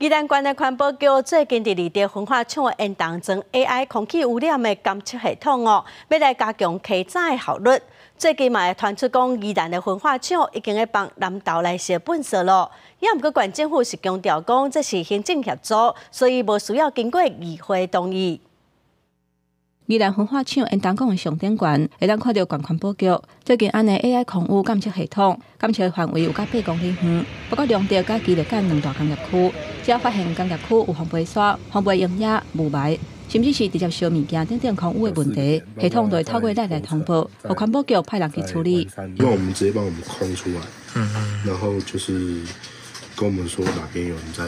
宜蘭縣的環保局最近佇立德焚化廠的煙囪裝 AI 空氣污染的監測系統哦，欲來加強稽查的效率。最近嘛會傳出講，宜蘭的焚化廠已經咧幫南投來燒糞埽囉。也毋過縣政府是強調講，這是行政協助，所以無需要經過議會同意。宜蘭焚化廠煙囪管的上頂懸，會當看著縣環保局最近安的 AI 空污監測系統，監測範圍有甲8公里遠，包括龍德佮基隆港兩大工業區。只要發現工業區有烘焙沙、烘焙溶液、霧霾，甚至是直接燒物件等等空污的問題，系統就會透過來來通報，予環保局派人去處理。那我們直接幫我們空出來，然後就是跟我們說哪邊有人在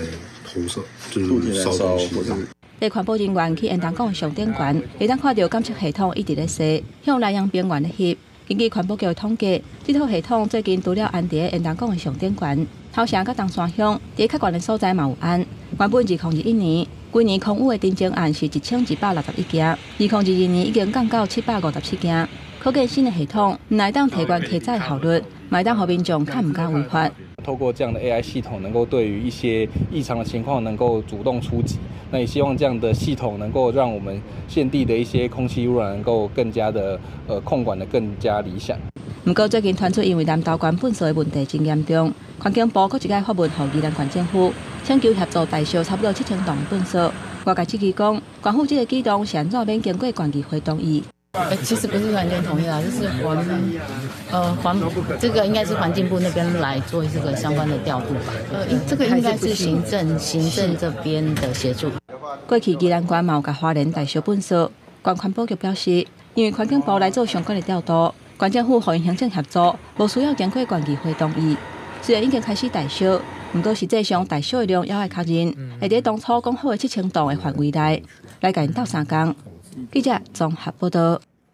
偷燒，就是燒東西。佇環保人員去煙囪管上頂懸，會當看著監測系統一直咧踅，向南洋邊緣咧翕。根據環保局的統計，這套系統最近除了安佇煙囪管的上頂懸，頭城佮東山鄉佇較懸的所在嘛有安。原本2021年，規年空污的申請案是1161件，2022年已經降到757件。可見新的系統毋但會當提懸稽查效率，嘛會當予民眾較毋敢違法。透過這樣的 AI 系統，能夠對於一些異常的情況能夠主動出擊。那也希望這樣的系統能夠讓我們縣地的一些空氣污染能夠更加的控管得更加理想。毋過最近傳出因為南投縣糞埽的問題真嚴重，環境部閣一擺發文予宜蘭縣政府，請求協助代燒差不多7000噸的糞埽。外界質疑講，縣府這個舉動是按怎免經過縣議會同意？其實不是完全同意啦，就是環這個應該是環境部那邊來做這個相關的調度吧。這個應該是行政這邊的協助。過去宜蘭縣嘛有共花蓮代燒糞埽，縣環保局表示，因為環境部來做相關的調度，縣政府予𪜶行政協助，無需要經過縣議會同意。雖然已經開始代燒，毋過實際上代燒的量猶愛確認，會佇當初講好的7000噸的範圍內，來共𪜶鬥相共。記者綜合報道。